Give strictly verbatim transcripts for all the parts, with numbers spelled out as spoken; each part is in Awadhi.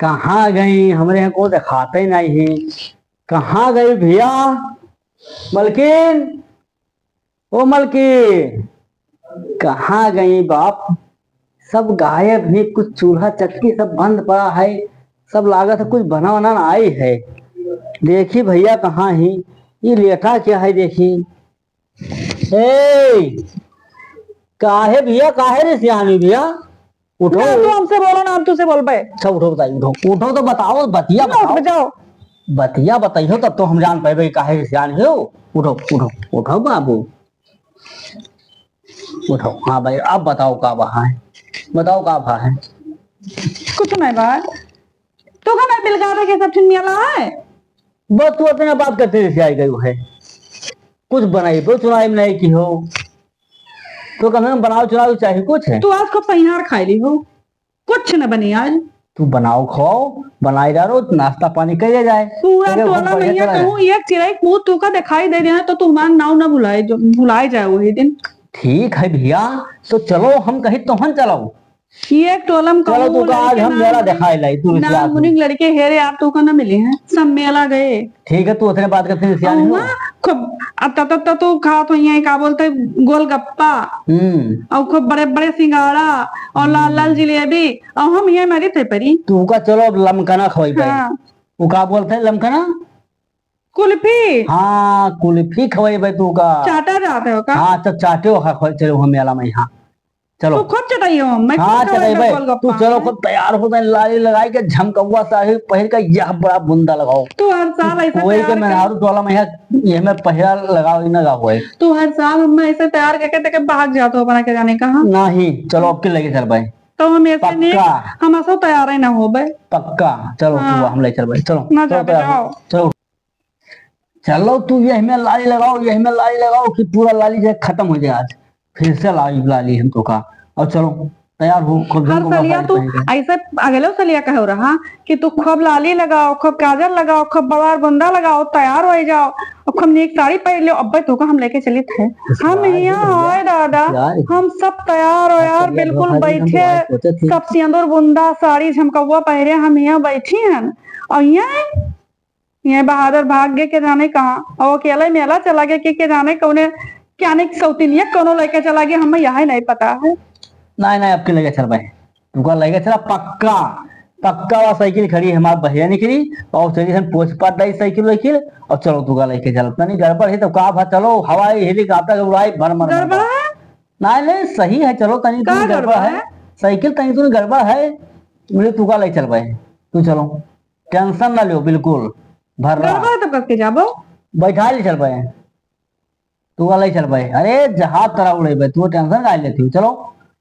कहाँ गई? हमरे यहाँ को देखाते नहीं है। कहाँ गई भैया? मलकिन, ओ मलकिन, कहाँ गई बाप? सब गायब ही, कुछ चूल्हा चक्की सब बंद पड़ा है, सब लागत है कुछ बना वना ना आई है। देखी भैया कहाँ ही, ये लेटा क्या है देखी। ए, काहे भैया, काहे रे सियानी भैया? उठो। ना, तू हमसे बोलो ना, हम तुझसे बोलबे। अच्छा, उठो बताई, उठो, उठो तो बताओ, बतिया ना, उठ बताओ। जाओ। बतिया बताइयो तब तो हम जान पाएबे कि काहे रे सियानी हो। उठो, उठो, उठो बाबू, उठो। हाँ भाई, अब बताओ का बा है, बताओ का बा है। कुछ नहीं बा। तू का नहीं बिलगावे के सब ठिन मिला है? बस तू अपने बात करते जैसे आई गई है। कुछ बनाई, वो चुनाई में नहीं की हो। तो कम से कम बनाओ चुनाओ चाहिए कुछ है। तू आज खूब सैहार खाई ली हो, कुछ न बनी आज। तू बनाओ खाओ, बनाए जा रहो, नाश्ता पानी करिए जाए। पूरा अरे, टोला बहुत बढ़िया में चला है। कहूँ एक चिरई कूद तू का दिखाई दे देना तो तू हमार नाव ना भुलाए जो, भुलाए जाए वही दिन। ठीक है भैया, तो चलो हम कहीं तोहन चलाओ। ये एक टोलम चलो, कहूँ तू का आज लड़के हम ना मेला मुनिंग, दिखाए लाई, तू ना विश्वास मुनिंग लड़के हेरे आप तो का ना मिले हैं, सब मेला गए। ठीक है, तू उतने बात करते हैं, सियानी हो। अम्मा, खूब, अब तत, तत, तू खात हो, ये का बोलते, गोलगप्पा। हम्म। और खूब बड़े, बड़े सिंगाड़ा और लाल, लाल हम्म। जिलेबी, और हम ये मरी थे परी। तू का चलो, अब लमकना खवाई भाई। हाँ। वो का बोलते हैं, लमकना? कुल्फी। हाँ, कुल्फी खवाई भाई, तू का। चाटा जाते हो का? हाँ, तो चाटे हो खा, खवाई, चलो, हम मेला में यहाँ। चलो। तू खूब चटाई हो, मैं हाँ, खूब चटाई खवाई भाई। गोलगप्पा तू चलो, में। खूब तैयार हो गए, लाली लगाई के, झमकौआ साड़ी पहिर के, यह बड़ा बुंदा लगाओ। तू हर साल ऐसा कोई के तैयार कर मेहरारू टोला में है, ये में पहिरा लगाओ, ही ना गाओ है। तू हर साल हमें ऐसे तैयार करके देखे भाग जात हो, बना के जाने कहाँ। नहीं, चलो, अब के लेके चल भाई। तो हम ऐसे नहीं, पक्का। हम ऐसा तैयार ही ना हो भाई। पक्का, चलो, हाँ। तू हम ले चल भाई, चलो, ना चलो, जाबे, तैयार हो। जाओ। चलो। चलो, तू यही में लाली लगाओ, यही में लाली लगाओ कि पूरा लाली जो है खत्म हो जाए आज। फिर से लाली, लाली हम तो का। और चलो, तैयार हो, खूब हर झमकौआ सलिया साड़ी तू पहन के। ऐसे अगले सलिया कहो रहा कि तू खूब लाली लगाओ, खूब काजल लगाओ, खूब बवार बुंदा लगाओ, तैयार हो जाओ, और खूब नीक साड़ी पहन लो। अब्बे तो का हम लेके चलित है। हम यार, यहाँ भैया, आए दादा, यार, हम सब तैयार हो यार, सलिया बिल्कुल धोखा दी, हम तो बैठे, आज सोचे थे। सब सिंदूर बुंदा, साड़ी, झमकौआ पहरे, हम यहाँ बैठी हैं। और यहाँ ये बहादुर भाग गए के जाने कहाँ, और अकेले मेला चला गया कि के जाने कौने, क्या नहीं सौतिनिया कौनो लेके चला गया, हमें यही नहीं पता है। नहीं, नहीं, अब के लेके चल भाई, तू का लेके चला पक्का, पक्का। वह साइकिल खड़ी है, हमार बहिया निकली और चली हम पोछ पाट डाई साइकिल वाइकिल, और चलो तू का लेके चल। तनी गड़बड़ है तो का भा, चलो हवाई हेलीकॉप्टर उड़ाई भर मर गड़बड़ मर। है? नहीं, नहीं, सही है, चलो तनी का तनी गड़बड़ गड़बड़ है? है? साइकिल तनी तनी गड़बड़ है, मुझे तू का ले चल भाई, तू चलो। टेंशन ना लो, बिल्कुल भर्रा। गड़बड़ तो करके जाबो। बैठा ले चल बे, तू वाला ही चल बे। अरे जहाज तरह उड़े बे, तू टेंशन काहे लेती हो? चलो,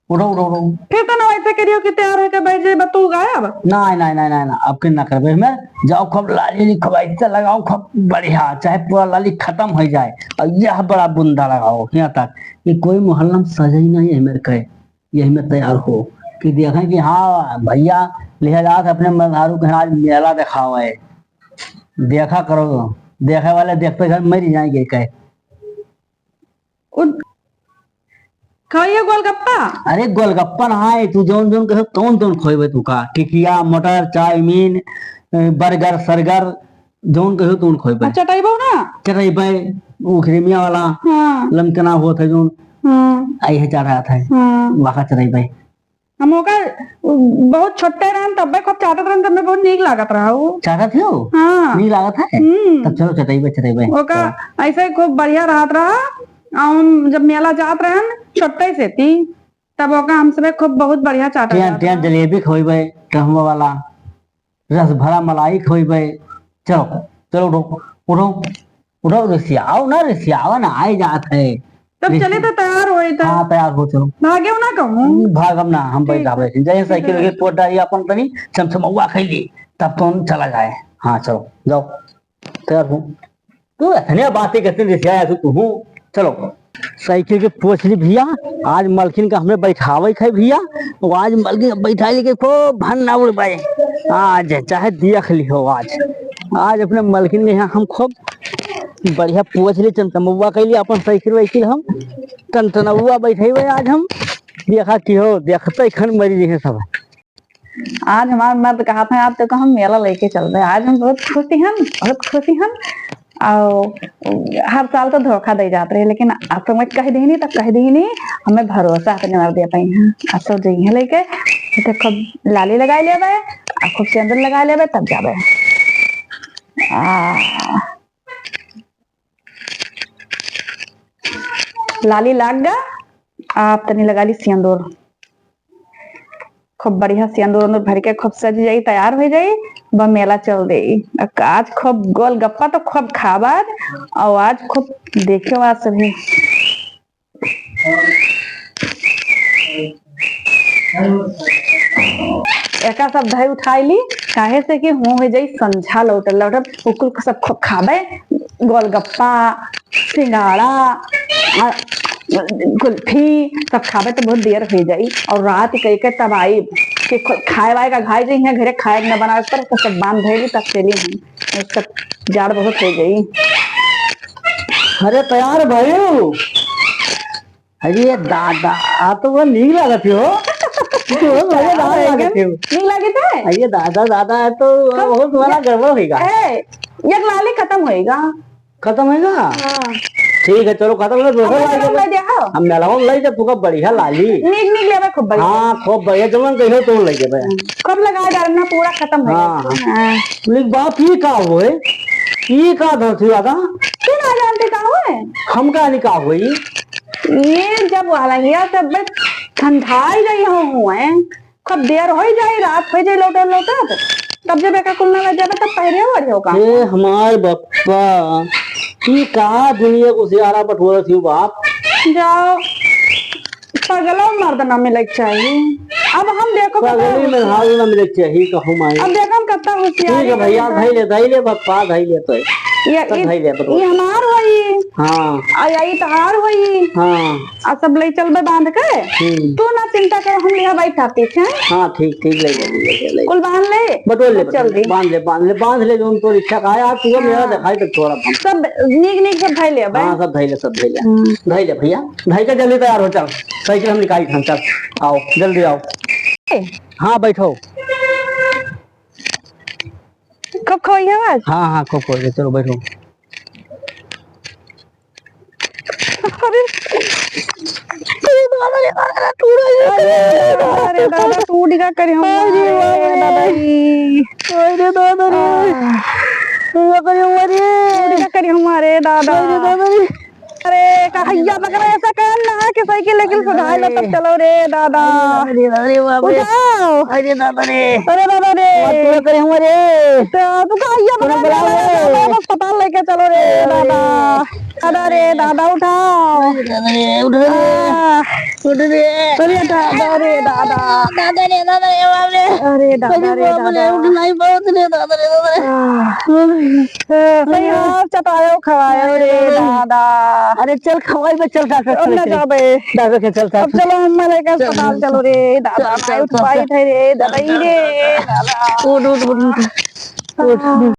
उठो, उठो, उठो। फिर तो ना वैसे करियो कि तैयार होके बैठ जाए, बस तू गायब। नहीं, नहीं, नहीं, नहीं, नहीं, अब के ना करबे हमें। जाओ खूब लाली लिखवाई से लगाओ खूब बढ़िया, चाहे पूरा लाली खत्म हो जाए। और यह बड़ा बुंदा लगाओ यहाँ तक, ये कोई मोहल्ला में सजा ही नहीं है मेरे कहे। यही में तैयार हो कि देखें कि हाँ भैया, लिहा जात अपने मेहरारू के यहाँ आज मेला देखावे। देखा करो, देखे वाले देखते घर मर जाएंगे कहे। उन-, खाइए गोलगप्पा। अरे गोलगप्पा ना है, तू जौन जौन कहे तौन तौन खोइबे तू का। टिकिया, मटर, चाउमीन, ए, बर्गर, सर्गर, जौन कहो तौन खोइबे। आ, चटइबो ना? चटइबे, उ क्रीमिया वाला, हाँ। लमकना होत है जौन। हाँ। आई है चाट रहा था। हाँ। वाका चटइबे। हम ओकर बहुत छोटे रहन, तब्बे खूब चाटत रहन, तब्बे बहुत नीक लागत रहा उ। चाटत हो? हाँ। नीक लागत है? हम्म। तब चलो चटइबे, चटइबे। ओका चलो। ऐसे खूब बढ़िया रहत रहा। आ हम जब मेला जात रहन, छोटे से थी, तब ओका हम सबे खूब बहुत बढ़िया चाटत रहत रहा। टेन, टेन जलेबी खोइबे, टहमा वाला। रस भरा मलाई खोइबे। चलो, चलो उठो, उठो, उठो, रिसियाओ ना, रिसियाओ ना, आए जात है। तब रिसि- चले तो तैयार होए था। हाँ, तैयार हो, चलो। भागे ना कहूँ। हम्म, भागम ना, हम ठीक बैठा है। बैठे। जैसे ठीक साइकिल है। के पोट डाली अपन तनी, चमचमौआ खैली, तब तो हम चला जाए। हाँ, चलो, जाओ। तैयार हो। तू अतने बातें करते रिसिया है तू, तू हूँ। चलो, साइकिल के पोछ ली भैया, आज मलकिन का हमें बैठावे के है भैया, वो आज मलकिन का बैठा लेके खूब भन्ना उड़बाए। आज चाहे देख ली हो, आज, आज अपने मलकिन के यहाँ हम खूब बढ़िया पोछ ली, चमचमौआ कैली अपन साइकिल वाइकिल हम टनटनौआ बैठेबे आज हम। देखा कि हो, देखते खन मरी रही सब। आज हमार मर्द कहत हैं, "आज तो हम मेला लेके चलबे।" आज हम बहुत खुशी हन, बहुत खुशी हन। अउ हर साल तो धोखा दे जात रहे, लेकिन आज तो मैं कह दीनी, तब कह दीनी, हमें भरोसा अपने मर्द पे है। आज तो जइहे लेके, तो खूब लाली लगाई लेबे, आ खूब सेंदूर लगाई लेबे, तब जाबे। आ, लाली लाग गा, आप तनी लगा ली सेंदूर। खूब बढ़िया सेंदूर उंदूर भर के खूब सज जाई, तैयार हो जाई, बा मेला चल देई। आज खूब गोलगप्पा तो खूब खाबा आज, अउ आज खूब देखियो आज सभी। एका सब धई उठाई ली, काहे से कि हुआ हो जाई संझा लौटत लौटत, उ कुल सब खूब खाबे, गोलगप्पा, सिंघाड़ा, आ, कुल्फी, सब खाबे तो बहुत देर हो जाई। अउर रात कई के तब आई कि खु-, खाए वाए का घाई जाई है, घरे खाए के न बनावे पर तो सब बांध धइली तब चली हम। एक तो जाड़ बहुत हो गई। अरे तैयार भइउ। अरे दादा, आ तो वो नीक लागत हो। तो वो बड़े दादा लागत हो। नीक लागत है? अरे दादा, दादा, आ तो कब? बहुत बड़ा गड़बड़ होइगा। ए, एक लाली खत्म होइगा। खत्म होइगा? हाँ। ठीक है, चलो खत्म होइगा, दूसरा हम लाली मेलवा में लेबे। ले जाओ। हम मेलवा में ले जाओ, तुका बढ़िया लाली। नीक, नीक लेबे, खूब बढ़िया। हाँ, खूब बढ़िया, जवन कहियो तो ले जाबे। हम्म, खूब लगा डालना, पूरा खत्म होइगा। हाँ, हाँ। हाँ। लेकिन बाप, ये का होए? ये का धरती दादा? तू ना जानते का होए? हम का नहीं का होई? ये जब वाला ये सब बस ठंडाई गई हो हुए, कब देर होई जाई, रात होई जाई लौटत लौटत, तब जब एका कुल ना लग जाबे, तब पहिरे ओढ़े हो का? ए हमार बप्पा, ई का दुनिया को सियारा बटोरत ही बाप? जाओ, पगलो मर्द ना मिले के चाही। अब हम देखो पगली में हाल ना मिले के चाही, कहूँ माई। अब देखो हम कितना होशियारी ठीक है भैया, करी। धई ले, धई ले बप्पा, धई ले तो। ये, सब ई, धई ले बटोर। ई हमार होई। हाँ। आ, ई तहार होई। हाँ। आ सब ले चलबे बांध के। हम्म। तू ना चिंता कर, हम लिहा बैठा पीछे। हाँ, ठीक, ठीक, ले जा, ले जा, ले जा। कुल बांध ले। बटोर ले, चल बटोर ले, दी। बांध ले, बांध ले, बांध ले, जौन तोर इच्छा का है, आज तू मेरा हाँ। दिखाई तो छोड़ा हम। सब नीक नीक सब धई ले, बे। हाँ, सब धई ले, सब धई ले। हम्म। धई ले भैया, धई के जल्दी तैयार हो, चल। साइकिल हम निकाली हम, चल। आओ, जल्दी आओ। ए। हाँ, बैठो। कब खोई है आज? हाँ, हाँ, कब खोई है, चलो बैठो। अरे, अरे दादा रे, दादा रे, टूट गया। अरे दादा रे, दादा, टूट गया करे हम। अरे बाप रे। दादा रे। अरे दादा रे। आह। टूट गया करे हमारे दादा। अरे दादा रे। अरे, का हैया पकड़ा, ऐसा काम ना है कि साइकिल लेकिन सुधार लो, तब चलो रे दादा। अरे, अरे बाप रे। उठाओ। अरे दादा रे। अरे दादा रे। मत टूट करे हमारे। तो तू का हैया पकड़ा, बुलाओ रे। अस्पताल लेके चलो रे दादा। दादा रे, दादा उठाओ। अरे दादा रे, उठ रे। आह। उठ रे। अरे दादा रे, दादा। दादा रे, दादा रे, बाप रे। अरे दादा रे, बाप रे, दादा। उठ नहीं पावत रे, दादा रे, दादा रे। आह। ए, सही हो, चटायो खवायो रे दादा। अरे चल खवाई बे, चल डॉक्टर अब ना जाबे। डॉक्टर के चल, चल। अब चलो अम्मा लेके अस्पताल चलो रे दादा, चल, चल, नहीं उठ पाई थे रे दादा, ई रे दादा। उठ, उठ, उठ, उठ। उठ।